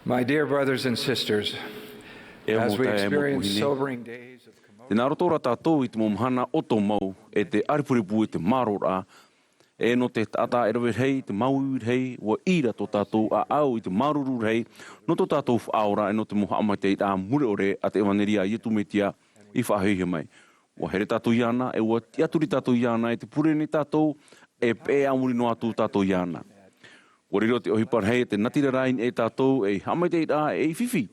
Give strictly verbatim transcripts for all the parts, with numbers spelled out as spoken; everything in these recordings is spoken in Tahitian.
My dear brothers and sisters, E au as mau we taeaʻe, mau experience pūhine, sobering days of commotion, tē nā roto ra tātou i te mau mahana ʻoto mau, e te ʻārepurepu, e te mārōraʻa, e nō te taʻata e rave rahi, te māuiui rahi, ʻua ʻī ra tō tātou ʻāʻau i te māuruuru rahi nō tō tātou Faʻaora, e nō te mau haʻamaitaʻiraʻa mure ʻore a te ʻevanelia a Iesu Mesia i faʻahiahia mai. ʻUa here tātou iāna, e ʻua tiʻaturi tātou iāna, e tē pure nei tātou, e peʻe a muri noa atu tātou iāna. ʻUa riro te ʻohipa rahi e te natirara i niʻa ia tātou ei haʻamaitaʻiraʻa, ei fifi,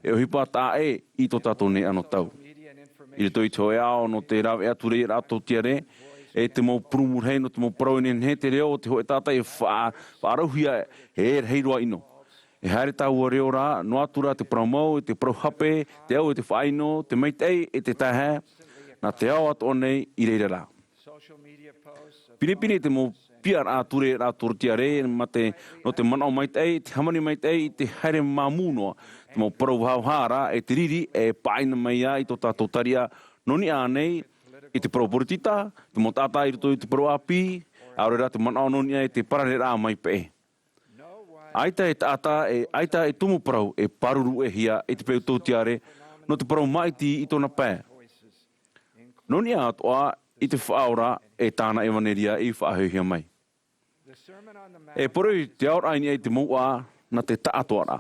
e ʻohipa taʻa ʻē i tō tātou nei anotau. I roto i te hōʻē ao nō te rāveʻa tūreiraʻa tōtiare, e te mau purūmu rahi nō te mau parau e nehenehe te reo o te hōʻē taʻata e faʻa-, faʻarauhia e rahi roa ʻino. E haere taua reo ra, noa atu ra te parau mau, e te parau hape, te au, e te faʻaʻino, te maitaʻi, e te taehae, nā te ao atoʻa nei i reira rā. Pinepine te mau piʻaraʻa tūreiraʻa tōtiare, mā te, nō te manaʻo maitaʻi, te hāmani maitaʻi, i te haere māmū noa, te mau parau vahavaha ra, e te riri, e pāʻina mai ai tō tātou tariʻa, nō niʻa ānei, i te parau poritita, te mau taʻata i roto i te parau ʻāpī, ʻaore rā te manaʻo nō niʻa i te parareraʻa mai peʻe. ʻAita e taʻata, e ʻaita e tumu parau, e pāruru-ʻē-hia i te peu tōtiare, nō te parau māʻiti i tōna pae. Nō niʻa atoʻa i te Faʻaora, e tāna ʻevanelia i faʻahiahia mai. E poroʻi te aoraʻa i niʻa i te mouʻa, nā te taʻatoʻaraʻa.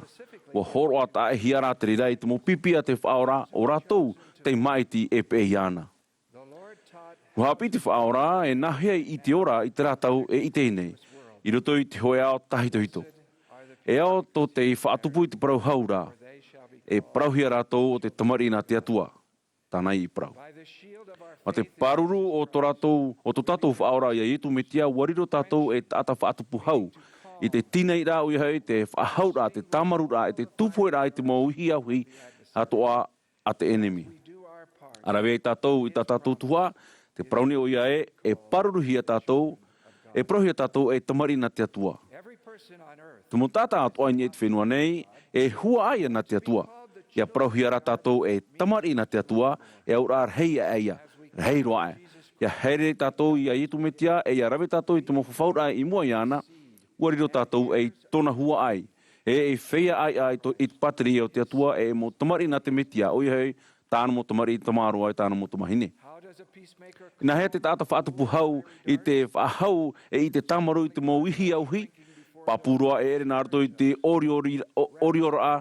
ʻUa hōroʻa taʻa-ʻē-hia rā te reira i te mau pipi a te Faʻaora, ʻo rātou tei māʻiti e peʻe iāna. ʻUa haʻapiʻi te Faʻaora, e nāhea i te ora i terā tau e ʻite nei, i roto i te hōʻē ao tāhitohito. E ao tō tei faʻatupu i te parau hau ra, e parauhia rātou ʻo te tamariʻi nā te Atua. Tāna i parau. Mā te pāruru o tō rātou, o tō tātou Faʻaora ia Iesu Mesia, ʻua riro tātou ei taʻata faʻatupu hau. I te tīnaʻiraʻa, ʻoia hoʻi te faʻahauraʻa, te tāmarūraʻa, e te tupu-ē-raʻa i te mau ihi auhi atoʻa a te ʻenemi. ʻA rave ai tātou i tā tātou tuhaʻa, te parau nei ʻoia ē, e pāruruhia tātou, e parauhia tātou ei tamariʻi nā te Atua. Te mau taʻata atoʻa i niʻa i te fenua nei, e huaʻai nā te Atua. ʻIa parauhia rā tātou ei tamariʻi nā te Atua, e auraʻa rahi aʻe ïa, rahi roa aʻe. ʻIa haere tātou ia Iesu Mesia, e ʻia rave tātou i te mau fafauraʻa i mua iāna, ʻua riro tātou ei tōna huaʻai. E, ei feiā ʻāiʻa i tō, i te pātireia o te Atua, e mau tamariʻi nā te Mesia, ʻoia hoʻi, tāna mau tamariʻi tamaroa, e tāna mau tamahine. Nāhea te taʻata faʻatupu hau i te faʻahau, e i te tāmarū i te mau ihi auhi? Pāpū roa e ʻere nā roto i te ʻoriʻori-, ʻo-, ʻoriʻoraʻa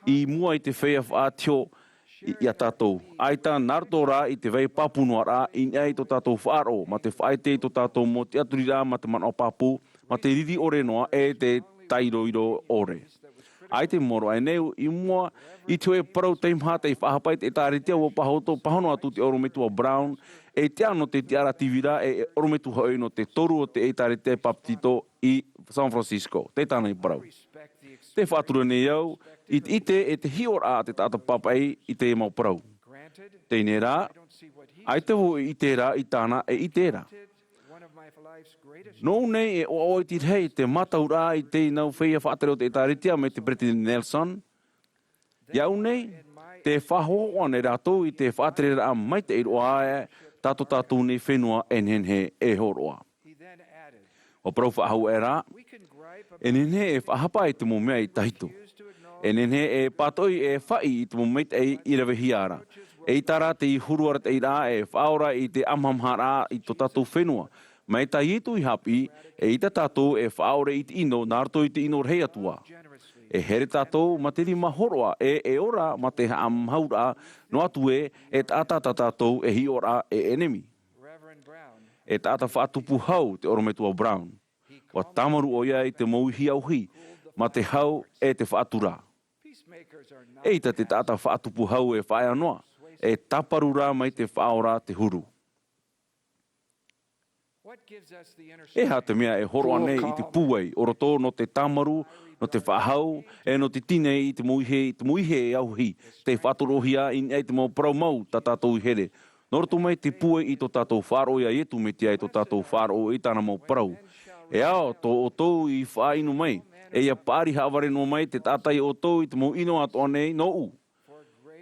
i mua i te feiā faʻatiho i, ia tātou. ʻAita nā roto rā i te vai pāpū noa ra, i niʻa i tō tātou faʻaroʻo, mā te faʻaʻite i tō tātou mau tiʻaturiraʻa, mā te manaʻo pāpū, mā te riri ʻore noa, e te tairoiro ʻore. ʻAita i maoro aʻe nei, i mua i te hōʻē parau teimaha tei faʻahapa i te ʻĒtārētia, ʻua pāhono, pāhono atu te ʻorometua Brown, ei tiʻa nō te tiʻaraʻa tīvira, e, e ʻorometua hoʻi nō te toru o te ʻĒtārētia Bapetito i San Francisco. Tē tāna i parau. Tē faʻatura nei au i te ʻite e te hiʻoraʻa a te taʻata pāpaʻi i te mau parau. Teie nei rā, ʻaita vau e ʻite ra i tāna e ʻite ra. Nōʻu nei e ʻoaʻoa iti rahi te mātauraʻa i teie nau feiā faʻatere o te ʻĒtārētia mai te Peresideni Nelson. Iāʻu nei, tē faʻahoʻohoʻo nei rātou i te faʻatereraʻa maitaʻi roa aʻe tā tō tātou nei fenua e nehenehe e hōroʻa. ʻUa parau faʻahou aʻera, e nehenehe e faʻahapa i te mau mea i tahito. E nehenehe e pātoʻi e faʻi i te mau maitaʻi i ravehia ra. ʻEita rā tei huru arataʻiraʻa e faʻaora i te ʻamahamaharaʻa i tō tātou fenua. Mai tā Iesu i haʻapiʻi, ʻeita tātou e faʻaʻore i te ʻino, nā roto i te ʻino rahi atu ā. E here tātou mā te rima hōroʻa, e, e ora mā te haʻamahauraʻa, noa atu ē, e taʻata tā tātou e hiʻoraʻa e ʻenemi. E taʻata faʻatupu hau te ʻorometua Brown. ʻUa tāmarū ʻoia i te mau ihi auhi, mā te hau e te faʻatura. ʻEita te taʻata faʻatupu hau e faʻaea noa, e tāparu rā mai te Faʻaora te huru. E aha te mea e hōroʻa nei i te pūai o roto nō te tāmarū, nō te faʻahau, e nō te tīnei i te mau ihe, i te mau ihe e auhi, tei faʻatorohia i niʻa i te mau parau mau tā tātou i here. Nō roto mai te pūai i tō tātou faʻaroʻo ia Iesu Mesia, i tō tātou faʻaroʻo i tāna mau parau. E ao tō ʻoutou i faʻaʻino mai, e ʻia paʻari haʻavare noa mai te taʻata ia ʻoutou i te mau ʻino atoʻa nei nōʻu.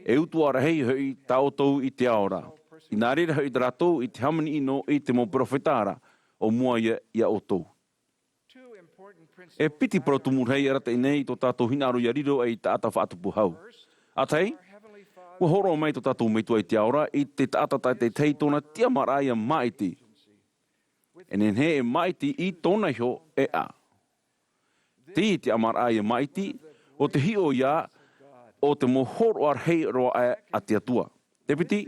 E utuʻa rahi hoʻi tā ʻoutou i te ao ra. Inā reira hoʻi tā rātou i te hāmani ʻino i te mau perofeta ra, ʻo mua ia, ia ʻoutou. E piti parau tumu rahi e arataʻi nei i tō tātou hinaʻaro ʻia riro ei taʻata faʻatupu hau. ʻA tahi, ʻua hōroʻa mai tō tātou Metua i te ao ra i te taʻata tātaʻitahi i tōna tiʻamāraʻa ʻia māʻiti. E nehenehe e māʻiti i tōna iho ʻēʻa. Teie tiʻamāraʻa ʻia māʻiti, ʻo te hiʻo ia o te mau hōroʻa rahi roa aʻe a te Atua. Te piti,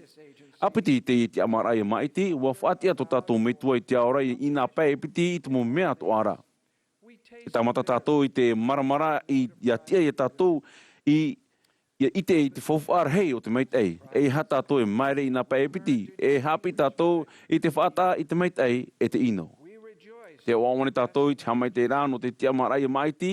ʻa piti i teie tiʻamāraʻa ʻia māʻiti, ʻua faʻatiʻa tō tātou Metua i te ao ra i nā pae e piti i te mau mea atoʻa ra. E tāmata tātou i te māramarama i, ʻia tiʻa ia tātou i, ʻia ʻite i te faufaʻa rahi o te maitaʻi. ʻEiaha tātou e māere i nā pae e piti, e haʻapiʻi tātou i te faʻataʻa i te maitaʻi e te ʻino. Tē ʻoaʻoa nei tātou i te haʻamaitaʻiraʻa nō te tiʻamāraʻa ʻia māʻiti,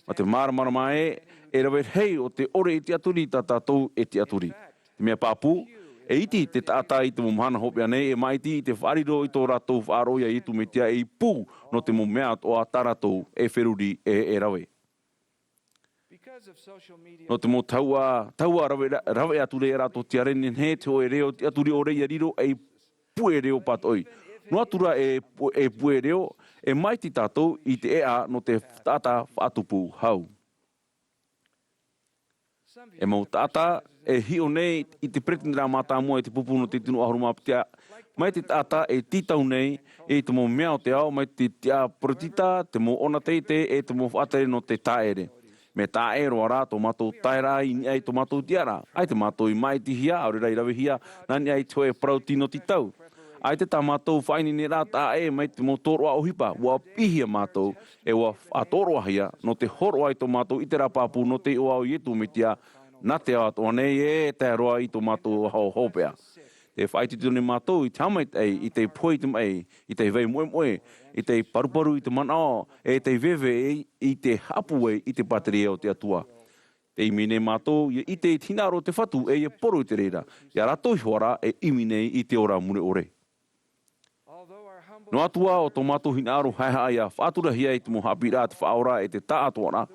mā te māramarama ē, e rave rahi o te ʻore i tiʻaturi tā tātou e tiʻaturi. Te mea pāpū, e iti te taʻata i te mau mahana hopeʻa nei e māʻiti i te faʻariro i tō rātou faʻaroʻo ia Iesu Mesia ei pū nō te mau mea atoʻa tā rātou e feruri ʻe e rave. Nō te mau tahua, tahua rave, rave atu ra tō te ʻāreʻa nei, te hōʻē reo tiʻaturi ʻore ʻia riro ei puʻe reo pātoʻi. Noa atu ra e pu-, e puʻe reo, e māʻiti tātou i te ʻēʻa nō te taʻata faʻatupu hau. E mau taʻata e hiʻo nei i te peretiteni mātāmua i te pupu nō te tino ʻahuru mā piti, mai te taʻata e tītau nei i te mau mea o te ao, mai te tiʻa poritita, te mau ʻona teitei, ʻe te mau faʻatere nō te tāʻere. Mea taʻa ʻē roa rā tō mātou taeraʻa i niʻa i tō mātou tiʻaraʻa. ʻAita mātou i māʻitihia, ʻaore rā i ravehia, nā niʻa i te hōʻē parau tino tītau. ʻAita tā mātou faʻaineineraʻa taʻa ʻē mai te mau tōroʻa ʻohipa, ʻua piʻihia mātou, ʻe ʻua faʻatōroʻahia, nō te hōroʻa i tō mātou ʻiteraʻa pāpū nō te iʻoa o Iesu Mesia, nā te ao atoʻa nei, ʻe tae roa i tō mātou aho hopeʻa. Tē faʻaitoito nei mātou i te haʻamaitaʻi, i te pohe i te maʻi, i te vai moʻemoʻe, i te paruparu i te manaʻo, ʻe i te veve i, i te haʻapūai i te pātireia o te Atua. Tē ʻimi nei mātou, ʻia ʻite i te hinaʻaro o te Fatu, ʻe ʻia poro i te reira, ia rātou iho ā rā e ʻimi nei i te ora mure ʻore. Noa atu ā ʻo tō mātou hinaʻaro haʻehaʻa ʻia faʻaturahia i te mau haʻapiʻiraʻa a te Faʻaora ʻe te tāʻātoʻaraʻa,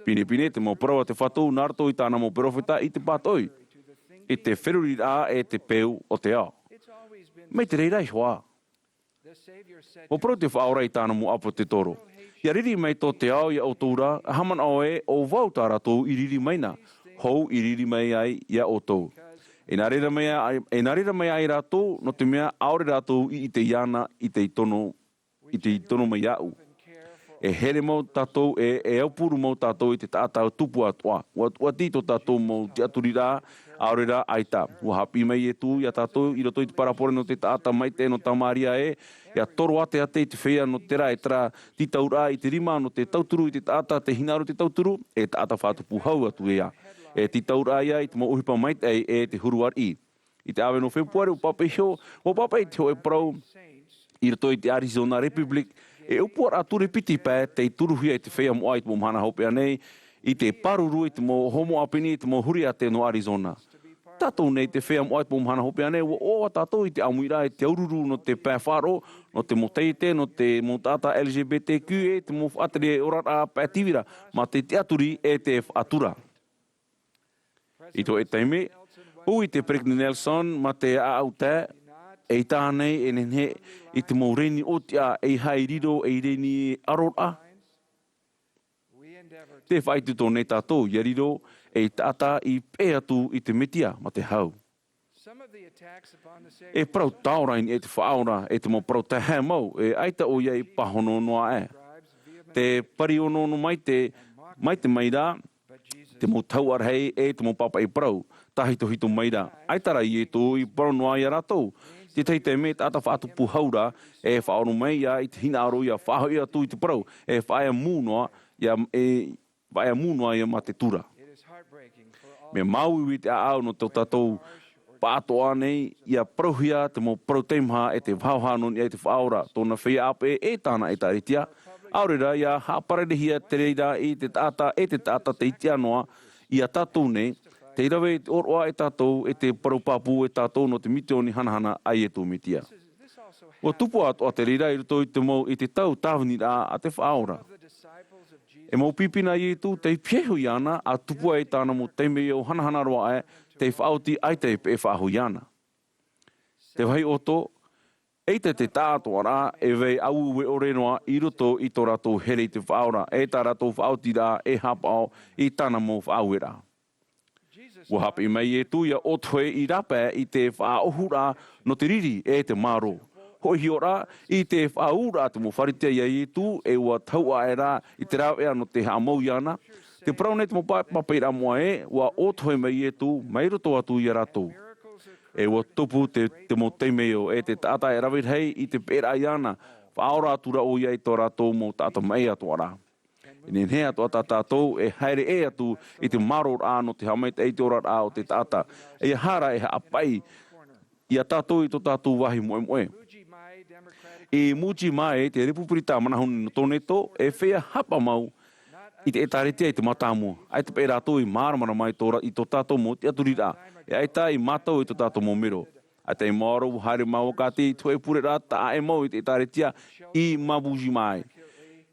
pinepine te mau parau a te Fatu nā roto i tāna mau perofeta i te pātoʻi, i te feruriraʻa ʻe te peu o te ao. Mai te reira iho ā. ʻUa parau te Faʻaora i tāna mau ʻāpōsetolo, ʻia riri mai tō te ao ia ʻoutou ra, e haʻamanaʻo ē, ʻo vau tā rātou i riri mai na, hou i riri mai ai ia ʻoutou. E nā reira mai ai, e nā reira mai ai rātou, nō te mea ʻaore rātou i ʻite iāna i te tono, i te tono mai iāʻu. E here mau tātou ʻe, e aupuru mau tātou i te taʻata tupu atoʻa. ʻUa, ʻua tītau tō tātou mau tiʻaturiraʻa, ʻaore rā ʻaita. ʻUa haʻapiʻi mai Iesu ia tātou i roto i te parabole nō te taʻata maitaʻi nō Samaria ē, ʻia toro āteate i te feiā nō terā ʻētara tītauraʻa i te rima nō te tauturu i te taʻata tē hinaʻaro i te tauturu, e taʻata faʻatupu hau atu ē. E tītauraʻa ia i te mau ʻohipa maitaʻi ʻe te huru ariʻi. I te ʻāvae nō Fepuare ʻua pāpaʻi iho, ʻua pāpaʻi te hōʻē parau i roto i te Arizona Republic, e ʻōpuaraʻa ture piti pae tei turuhia e te feiā moʻa i te mau mahana hopeʻa nei, i te pāruru i te mau homo ʻāpeni, i te mau huri ʻātea nō Arizona. Tātou nei te feiā moʻa i te mau mahana hopeʻa nei, ʻua ʻoaʻoa tātou i te ʻāmuiraʻa, i te aururu nō te pae faʻaroʻo, nō te mau taiete, nō te mau taʻata L G B T Q, ʻe te mau faʻatere oraraʻa pae tīvira, mā te tiʻaturi ʻe te faʻatura. I te hōʻē taime, ui te Peresideni Nelson mā te ʻāʻau tae, ʻeita ānei e nehenehe i te mau reni ʻōtiʻa ʻeiaha i riro ei reni ʻaroraʻa? Tē faʻaitoito nei tātou ʻia riro ei taʻata i peʻe atu i te Mesia mā te hau. E parau taora i niʻa i te Faʻaora, e te mau parau taehae mau, e ʻaita ʻoia i pāhono noa aʻe. Tē pāruru mai te, mai te maira, te mau tahuʻa rahi ʻe te mau pāpaʻi parau, tāhitohito maira. ʻAita rā Iesu i parau noa ia rātou. Te tahi taime taʻata faʻatupu hau ra, e faʻaʻoro mai ia i te hinaʻaro ʻia faʻahoʻi atu i te parau, e faʻaea mū noa ia, e faʻaea mū noa ia mā te tura. Mea māuiui te ʻāʻau nō tō tātou pāʻatoʻa nei, ʻia parauhia te mau parau teimaha e te vahaʻa nō niʻa i te Faʻaora, tōna feiā ʻāpeʻe ʻe tāna ʻēkālesia, ʻaore rā ʻia haʻapararehia te reira i te taʻata ʻe te taʻata tei tiʻa noa ia tātou nei, tei rave i te ʻōroʻa e tātou, ʻe te parau pāpū e tātou nō te misiōni hanahana a Iesu Mesia. ʻUa tupu atoʻa te reira i roto i te mau, i te tau tāviniraʻa a te Faʻaora. E mau pipi nā Iesu tei pihaʻi iho iāna, ʻa tupu ai tāna mau taime ʻo hanahana roa aʻe, tei faʻaoti ʻaita e peʻe faʻahou iāna. Te vāhi ʻoto, ʻEita te taʻatoʻaraʻa e vai aueue ʻore noa i roto i tō rātou here i te Faʻaora, e tā rātou faʻaotiraʻa e haʻapaʻo i tāna mau faʻaueraʻa. ʻUa haʻapiʻi mai Ietu ʻia ʻōtohe i rāpae i te faʻaʻohuraʻa nō te riri e te mārō. Hoʻi hiʻo rā, i te faʻaūraʻa te mau Pharisea iā Ietu, e ʻua tahuʻa aʻera i te rāveʻa nō te haʻamau iāna. Tē parau nei te mau pa-, papaʻiraʻa moʻa ē, ʻua ʻōtohe mai Ietu, mai roto atu iā rātou. E ʻua tupu te, te mau temeio, e te taʻata e rave rahi i te peʻeraʻa iāna, faʻaora atu ra ʻoia i tō rātou mau taʻata maʻi atoʻa ra. E nehenehe atoʻa tā tātou e haere ʻē atu i te mārōraʻa nō te haʻamaitaʻi i te oraraʻa o te taʻata. ʻEiaha rā e haʻapaʻi iā tātou i tō tātou vāhi moʻemoʻe. I Muji Mae, te Repupirita Manahune nō Toneto, e feiā hapa mau i te ʻĒtārētia i te mātāmua. ʻAita paʻi rātou i māramarama i tō ra-, i tō tātou mau tiʻaturiraʻa. E ʻaita i mātau i tō tātou mau mero. ʻAita i maoro ʻua haere māua ka tei te hōʻē pureraʻa taʻa ʻē mau i te ʻĒtārētia i Mabuji Mae.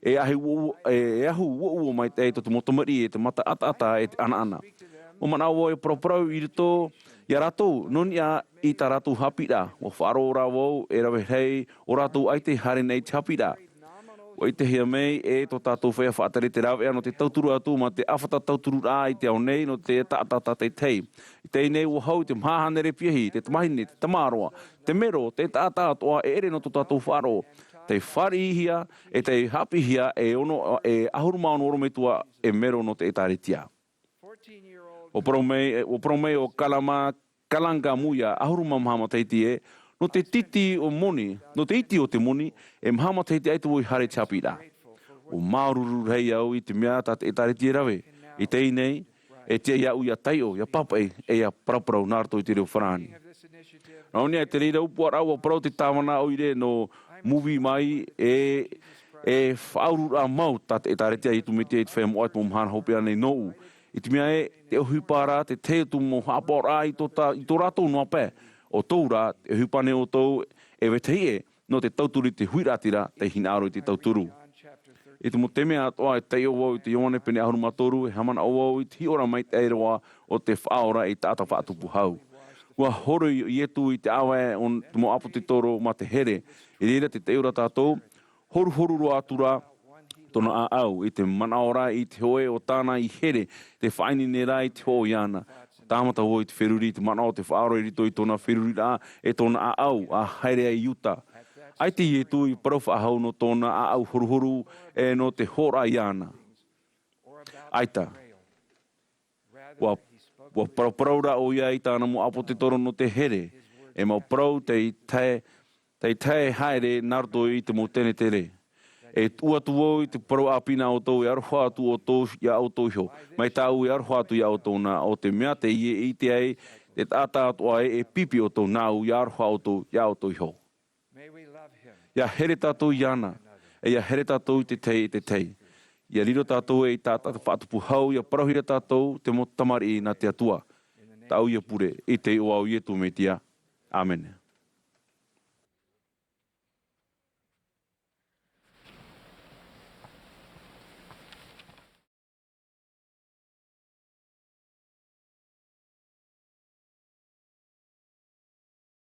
E ahu uo-, e ahu uoʻuo maitaʻi tō te mau tamariʻi e te mata ʻataʻata e te ʻanaʻana. ʻUa manaʻo vau e paraparau i roto iā rātou, nō niʻa i tā rātou haʻapiʻiraʻa. ʻUa faʻaroʻo rā vau e rave rahi ō rātou ʻaita i haere nei i te haʻapiʻiraʻa. ʻUa ʻitehia mai e tō tātou feiā faʻatere te rāveʻa nō te tauturu atu mā te ʻāfata tautururaʻa i te ao nei nō te taʻata tātaʻitahi. I teie nei ʻua hau i te maha hānere piahi, te tamahine, te tamaroa, te mero, te taʻata atoʻa e ʻere nō tō tātou faʻaroʻo. Tei fāriʻihia, e tei haʻapiʻihia e ono, e ʻahuru mā ono ʻorometua e mero nō te ʻĒtārētia. ʻUa parau mai, ʻua parau mai ʻo Kalama Kalanga Muia, ʻahuru mā maha matahiti ē, nō te iti o moni, nō te iti o te moni, e maha matahiti ʻaita vau i haere i te haʻapiʻiraʻa. ʻUa māuruuru rahi au i te mea tā te ʻĒtārētia e rave. I teie nei, e tiʻa iāʻu ʻia taiʻo, ʻia pāpaʻi, e ʻia paraparau nā roto i te reo farāni. Nā ʻō nei te reira ʻōpuaraʻa ʻua parau te tāvana ʻoire nō Muji Mae, e, e faʻaururaʻa mau tā te ʻĒtārētia a Ietu Metia i te feiā moʻa i te mau mahana hopeʻa nei nōʻu. I te mea ē, te ʻohipa ra, te tahi o tō mau haʻapaʻoraʻa i tō tā-, i tō rātou noa pae. ʻO tōu rā, te ʻohipa nei ʻoutou e vetahi ʻē, nō te tauturu i te huiraʻatira, tei hinaʻaro i te tauturu. I te mau taime atoʻa e taiʻo vau i te Ioane pene ʻahuru mā toru, e haʻamanaʻo vau i te hiʻoraʻa maitaʻi roa o te Faʻaora i te taʻata faʻatupu hau. ʻUa horo Ietu i te ʻāvae o te mau ʻāpōsetolo mā te here. I reira tē taiʻo ra tātou, horuhoru roa atu ra tōna ʻāʻau, i te manaʻo ra i te hōʻē o tāna i here, tē faʻaineine ra i te hoʻo iāna. Tāmata vau i te feruri, i te manaʻo o te Faʻaora i roto i tōna feruriraʻa, e tōna ʻāʻau, ʻa haere ai i uta. ʻAita Ietu i parau faʻahou nō tōna ʻāʻau horuhoru, e nō te hōroʻa iāna. ʻAita. ʻUa, ʻua paraparau ra ʻoia i tāna mau ʻāpōsetolo nō te here, e mau parau tei tae, tei tae haere nā roto i te mau tenetere. E tuʻu atu vau i te parau ʻāpī nā ʻoutou, e aroha atu ʻoutou iā ʻoutou iho. Mai tāʻu e aroha atu iā ʻoutou nā, ʻo te mea teie e ʻite ai te taʻata atoʻa ē e pipi ʻoutou nāʻu, ʻia aroha ʻoutou iā ʻoutou iho. ʻIa here tātou iāna, e ʻia here tātou i te tahi, i te tahi. ʻIa riro tātou i te taʻata faʻatupu hau, ʻia parauhia tātou te mau tamariʻi nā te Atua. Tāʻu ia pure, i te iʻoa o Ietu Metia. ʻĀmene.